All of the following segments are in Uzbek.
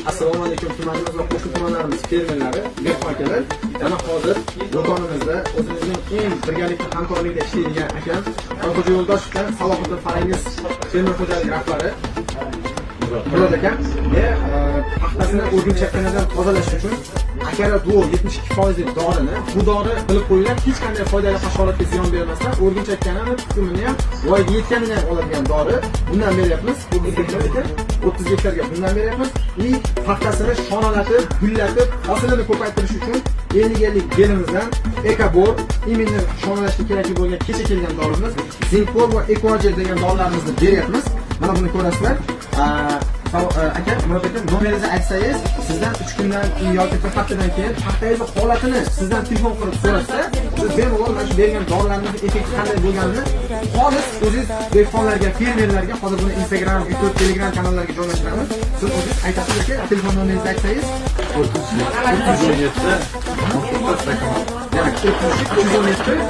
Assalomu alaykum, tumanimiz va qo'shni tumanlarimiz fermerlari, dehqon akalar. Mana hozir do'konimizda o'zimizning eng birgalikda hamkorlikda ishlaydigan akam Oyxo'ja Yo'ldoshevdan, Salohiddin Farangiz fermer xo'jalik rahbari Murod akam paxtasini o'rgimchakdan tozalash uchun Akara Duo 72 foizli dorini, bu dori, bilib qo'yinglar, hech qanday foydali hasharotga ziyon bermasdan o'rgimchakkanini tuxumini ham, voyaga yetganini ham oladigan dori. Bundan beryapmiz 30 gektarga, 30 gektarga bundan beryapmiz. И paxtasini shonalatib, gullatib, hosilini ko'paytirish uchun 50-50 gelimizdan Ekobor, именно shonalashga kerakli bo'lgan kecha kelgan dorimiz Zinkbor va Ekoajel degan dorilarimizni beryapmiz. Mana buni ko'rasizlar. Aka, Murod aka, nomeringizni aytsangiz, sizdan 3 kundan yoki bir haftadan keyin paxtangizni holatini sizdan telefon qilib so'rashsa, siz bemalol mana shu bergan dorilarimizni effekti qanday bo'lganini xolis o'zingiz dehqonlarga, fermerlarga, hozir buni Instagram, YouTube, Telegram kanallarga joylashtiramiz. Siz o'zingiz aytasiz, aka, telefon nomeringizni aytsangiz. 33 17 19 86. Demak, 33 317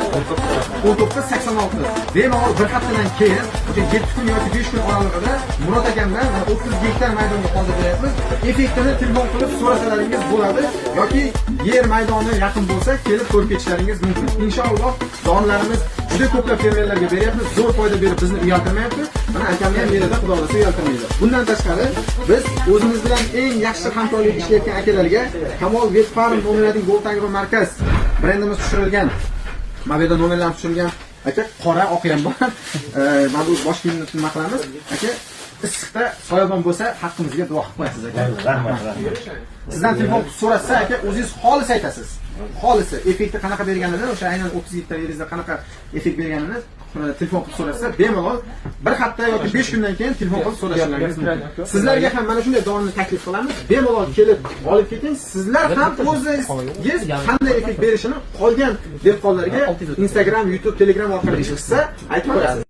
19 86. Bemalol bir haftadan keyin, o'sha 7 kun yoki 5 kun oralig'ida Murod akamdan mana 30 gektar maydonga hozir beryapmiz. Effektini telefon qilib so'rasalaringiz bo'ladi yoki yer maydoni yaqin bo'lsa, kelib ko'rib ketishlaringiz mumkin. Inshaalloh, dorilarimiz juda ko'plab fermerlarga beryapmiz, zo'r foyda berib bizni uyaltirmayapti. Mana akamni ham yerida, Xudo xohlasa, uyaltirmaydi. Bundan tashqari, biz o'zimiz bilan eng yaxshi hamkorlik ishlayotgan akalarga Kamol Vet Farm nomer 1 Gold Agro Markaz brendimiz tushirilgan. Mana bu yerda nomerlar tushirilgan. Aka, qora, oqi ham bor. Mana bu bosh kiyimni nima qilamiz? Aka, issiqda soyabon bo'lsa, haqqimizga duo qilib qo'yasiz, aka. Rahmat, rahmat. Sizdan telefon qilib so'rashsa, aka, o'zingiz xolis aytasiz. Xolisi effekti qanaqa berganini, o'sha aynan 30 gektar yeringizda qanaqa effekt berganini telefon qilib so'rashsa, bemalol bir hafta yoki 5 kundan keyin telefon qilib so'rashlaringiz mumkin. Sizlarga ham mana shunday dorini taklif qilamiz. Bemalol kelib olib keting. Sizlar ham o'zingiz qanday effekt berishini qolgan dehqonlarga Instagram, YouTube, Telegram orqali ish qilsa, aytib qo'yasiz.